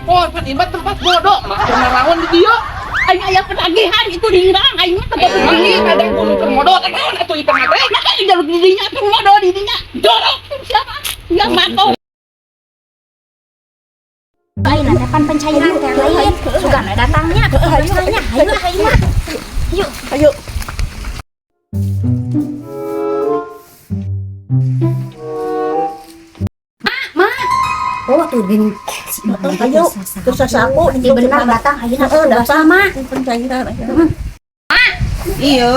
Oh, pan ieu mah tempat bodoh, mah teu naraon di dieu. Aing aya penagihan itu dingrang aing mah teu Mangi ada gunung keur modot, naon atuh ieu teh? Nah, kan jalur di dinya tuh modal di dinya. Jorok siapa? Yang mantau. Ayeuna teh pan pencairan teh lain. Sugan we datangnya, ayo ayo ayo. Yuk. Ayo. Ma. Oh, tuh gini. Ayo, terus sapu. Berarti benar datang ayeuna Heeh, datang. sama. Pencairan. Iya.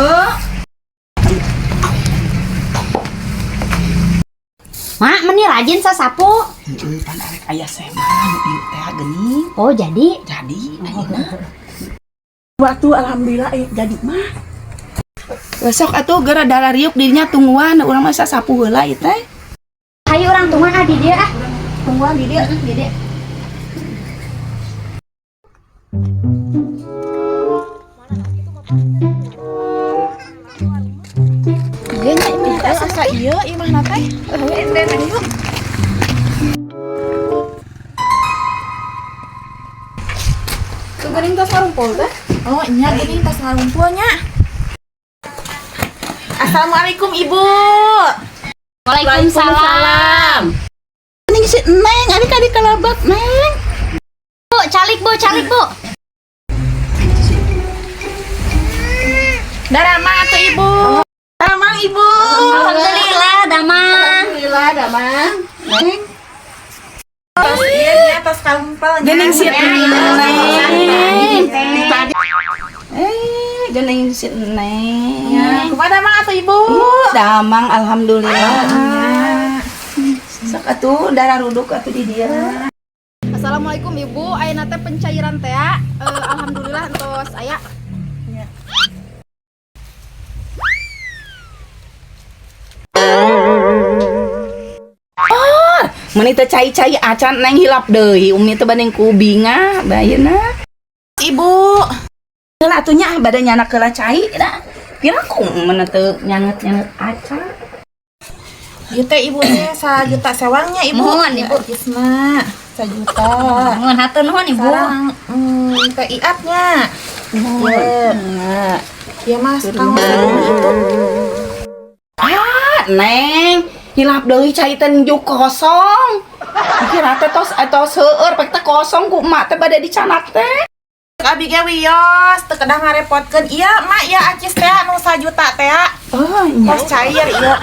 Mak, meni rajin sasapu. Heeh, pan arek aya sema nu ieu teh geuning. Oh, jadi Jadi ayeuna. Waktu alhamdulillah jadi mah. Besok atuh geura darariuk dirinya tungguan urang mah sasapu heula ieu teh. Hayu urang tungguan ah di dieu ah. Tungguan di dieu, di dieu. Iya nya imah teh asa ieu imahna teh. Ayo. Tuh geuning tos ngarumpul teh. Oh, nya geuning tos ngarumpul nya. Assalamualaikum, Ibu. Waalaikumsalam. Ning si Neng, adik adik kalabak Neng. Bu, calik Bu, calik Bu. Daramang atuh Ibu. Daramang Ibu. Alhamdulillah, damang. Alhamdulillah damang. Neng. Tos ieu nya tos kalumpel nya. Geuning si Neng. Tadi Geuning si Neng. Ya, kumaha damang atuh Ibu? Damang alhamdulillah. Sok atuh dararuduk atuh di dieu. Assalamualaikum Ibu, ayeuna teh pencairan teh alhamdulillah entos aya. Meuni teu cai-cai acan Neng hilap deui. Umi teh banding ku bingah bayeuna. Ibu. Heula atuh nya bade nyanak heula cai da. Piraku meuna teu nyanget-nyanget acan. Ieu teh Ibu teh sajuta sewangnya Ibu. Mohon, Ibu. Isna sajuta. Nuhun hatur nuhun Ibu. Sarang teh iatnya. Ieu. Ieu mah kang itu. Ah, Neng, hilap deui cai teh njuk kosong. Dikira teh tos tos seueur pek teh kosong ku emak teh bade dicanak teh. Abi ge wios teu kedah ngarepotkeun. Ieu mak ieu acis teh anu sajuta teh. Oh, nya. Tos cair ieu.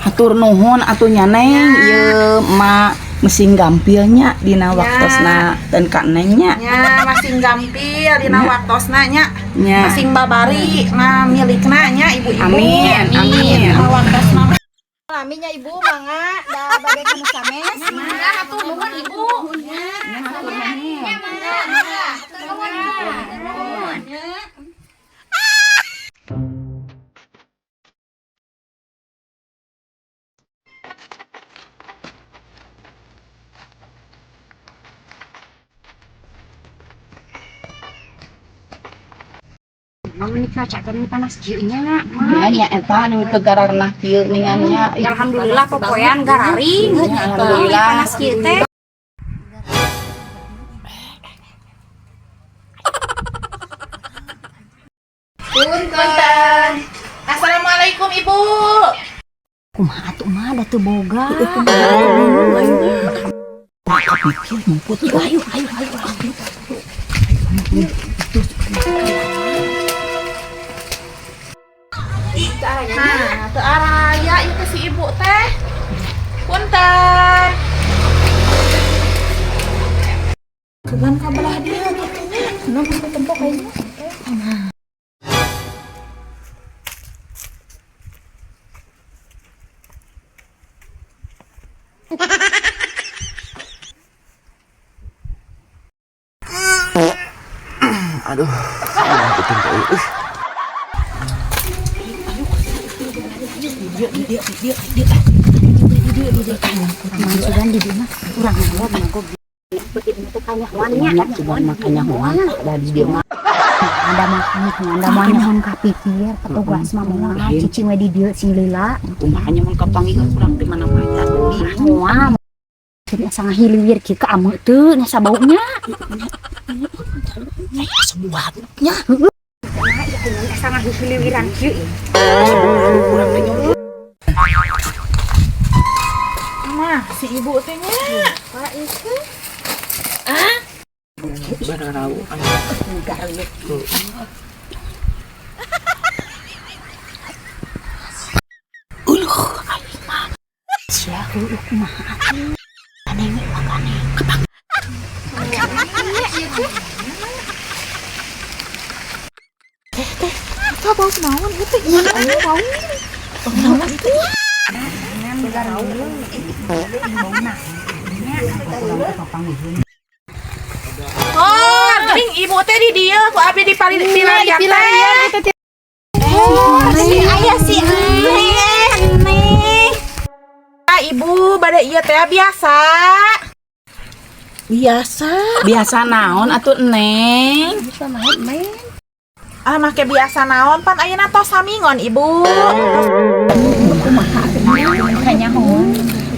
Hatur nuhun atuh nya Neng, ieu emak mesing gampilnya dina waktosna dan ka Neng nya. Nya masing gampil dina waktosna nya. Nya. Masing babari na milikna nya ibu-ibu. Amin, amin. Dina waktosna. Lami nya Ibu mangga da bade ka nu sanes. Mangga hatur nuhun Ibu. Nya hatur nuhun. Ya mangga, mangga. Hatur nuhun Ibu. Nuhun. Mama ini cuaca teh panas kieu nya, Ya nya eta nu teu gararnah kieu ningan nya. Ih, Alhamdulillah popoean gararing. Ya, alhamdulillah. Panas kieu teh. Punten. Assalamualaikum Ibu. Kumaha atuh mah da teu boga. Kapikir ngumput. Ayo ayo ayo. Nah, teu araya ieu teh si ibu teh. Punten. Keban ka belah dieu kitu nya. Kenapa teu tempo kayaknya? Aduh, penting teh euy. Sugan di dieu mah urang mah kanyahoan nya. Sugan mah kanyahoan da di dieu mah. Ada mah ada mah nyahoan kapipir petugas mah moal cicing we di dieu sing lila. Kumaha nya mun kapanggih urang teh mana maca Moal. Jadi asa ngahiliwir kieu ka ameu teu nya sabaunya. Sebuahnya. Nah, ieu asa ngahiliwiran kieu. Mah, si ibu teh nya. Sia heueuh kumaha atuh. Aneh ulah aneh. Kepang. Tah bau naon ieu teh? Ieu bau. Bau naon itu? Oh, geuning ibu teh di dieu ku abi di pilarian teh. Oh, si aya si aneh. Ah, ibu bade ieu teh biasa. Biasa. Biasa naon atuh Neng? Ah, make biasa naon pan ayeuna tos samingon ibu.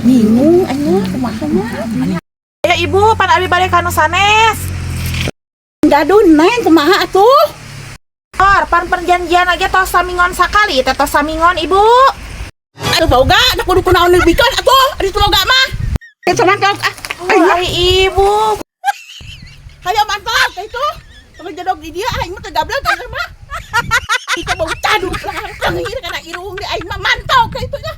Bingung anya kumaha nya. Ya ibu, pan abi bade ka nu sanes. Dadun Neng kumaha atuh? Or, pan perjanjian aja tos samingon sakali teh tos samingon ibu. Aduh boga, da kudu kunaon dibikeun atuh, ari teu boga mah. Cenah ah. Oh, ari ibu. Hayo mantap teh itu. Tong jedog di dia aing mah teu gablek aing mah. Ika bau caduk langsung ieu kana irung di aing mah mantau ka itu ya.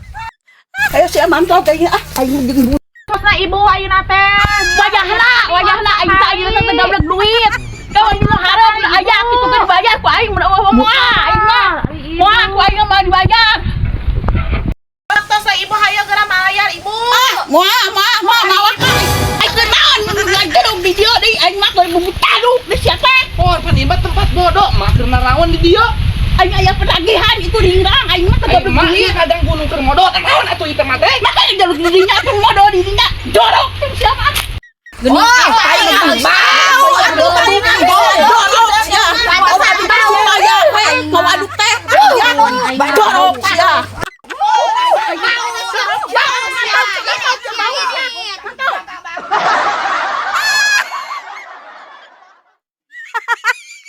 Ayo sia mantau ka ieu ah aing jeung Tosna ibu ayeuna teh. Wajahna, wajahna aing teh ayeuna teh gablek duit. Kau aing mah hareup da aya kitu kan dibayar ku aing mun eueuh moal aing mah. Moal ku aing mah dibayar. Tosna ibu hayo geura mayar ibu. Moal moal moal mawa ka. Aing keur naon ngajedog di dieu deui aing mah keur bau caduk di sia teh. Oh, pan ieu mah tempat bodoh, mah keur naraon di dieu. Aing aya penagihan itu ringrang aing mah teu Aing gablek mah duit. ieu kadang gunung keur modot, naon atuh ieu mah teh? Maka yang jalur dirinya aku modal dirinya jorok siapa? Oh, aing mah